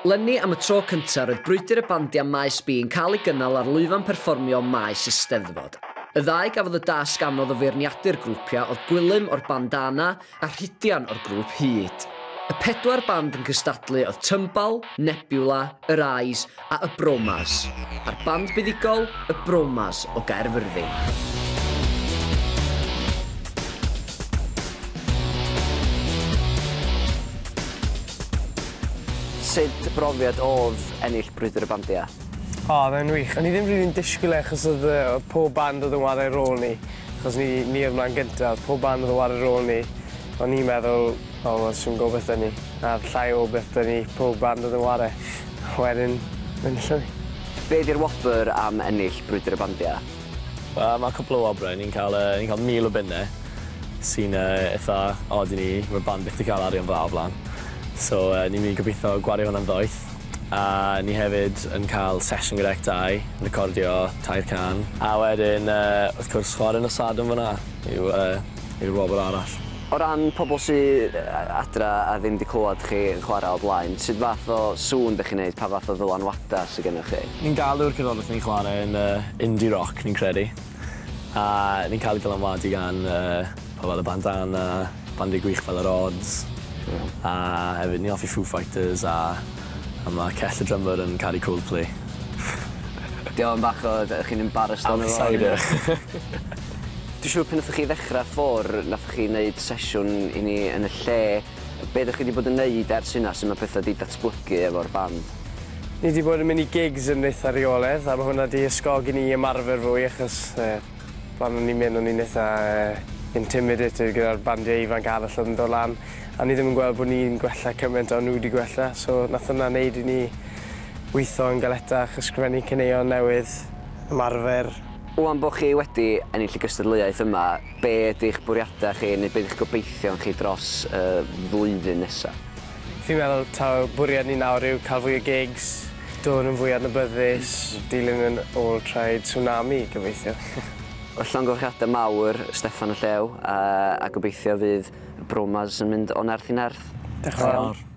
Leni am y tro cyntaf roedd brwydr y bandiau Maes B yn cael ei gynnal ar lwyfan perfformio Maes y Steddfod. Y ddau gafodd y dasg anodd o feirniadu'r grwpiau oedd Gwilym o'r Bandana a Rhidian o'r grŵp Hud. Y pedwar band yn cystadlu oedd Tymbal, Nebula, Yr Eyes a Y Bromas. A'r band buddugol, Y Bromas o Gaerfyrddin. Sut brofiad oedd ennill Brwydr y Bandiau? O, oedd e'n wych. O'n i ddim rili'n disgwyl e achos oedd yy oedd pob band oedd yn ware rôl ni, achos ni ni oedd mlan gynta, oedd pob band oedd yn ware rôl ni. O'n i'n meddwl, o wel sim gobeth 'da ni. A o'dd llai o obeth 'da ni pob band oedd yn ware. Wedyn enillon ni. Be' 'di'r wobr am ennill Brwydr y Bandiau? Wel ma' cwpwl o wobre, ni'n ca'l yy ni'n ca'l 1,000 o bunne sy'n yy itha od i ni, ma'r band byth 'di ca'l arian fel 'a o'r bla'n. So yy ni'n myn' i gobitho gwario hwnna'n ddoeth. A ni hefyd yn ca'l sesiwn gyda Ec Dau, yn recordio tair cân. A wedyn yy wrth cwrs chware nos Sadwrn fan 'na yw yy yw'r wobr arall. O ran pobl sy adra a ddim 'di clywad chi yn chwarae o blaen, sut fath o sŵn 'dych chi'n neud, pa fath o ddylanwada sy gennych chi? Ni'n galw'r cerddoriaeth ni'n chwarae yn yy indie rock ni'n credu. A ni'n cael ei dylanwadu gan yy pobl fel y Bandana, bandiau gwych fel yr Odds. A hefyd ni'n hoffi Foo Fighters a a ma' Cell y drummer yn caru Coldplay. 'Di o'n bach o ydych chi'n embarrassed ohono fo? Outsider. Dwi siŵr pan nathoch chi ddechra ffwr' nathoch chi neud sesiwn i ni yn y lle. Be' 'dych chi 'di bod yn neud ers hynna? Su' ma' petha 'di datblygu efo'r band? Ni 'di bod yn mynd i gigs yn eitha reoledd a ma' hwnna 'di ysgogi ni i ymarfer fwy achos yy pan o'n i'n mynd o'n i'n itha yy intimidated gyda'r bandiau ifanc arall o'dd yn dod lan a o'n i ddim yn gweld bod ni'n gwella cyment a o'n nw 'di gwella so nath hwnna neud i ni weitho yn galetach, ysgrifennu caneuon newydd, ymarfer. Ŵan bo' chi wedi ennill y gystadleuaeth yma, be' ydi'ch bwriada chi neu be' 'di'ch gobeithion chi dros y flwyddyn nesa? Fi'n meddwl taw bwriad ni nawr yw ca'l fwy o gigs, dod yn fwy adnabyddus, dilyn yn ôl traed Swnami gobeithio. Wel llongyfarchiade mawr Steffan a Llew a a gobeithio fydd y Bromas yn mynd o nerth i nerth. Dioch yn fawr.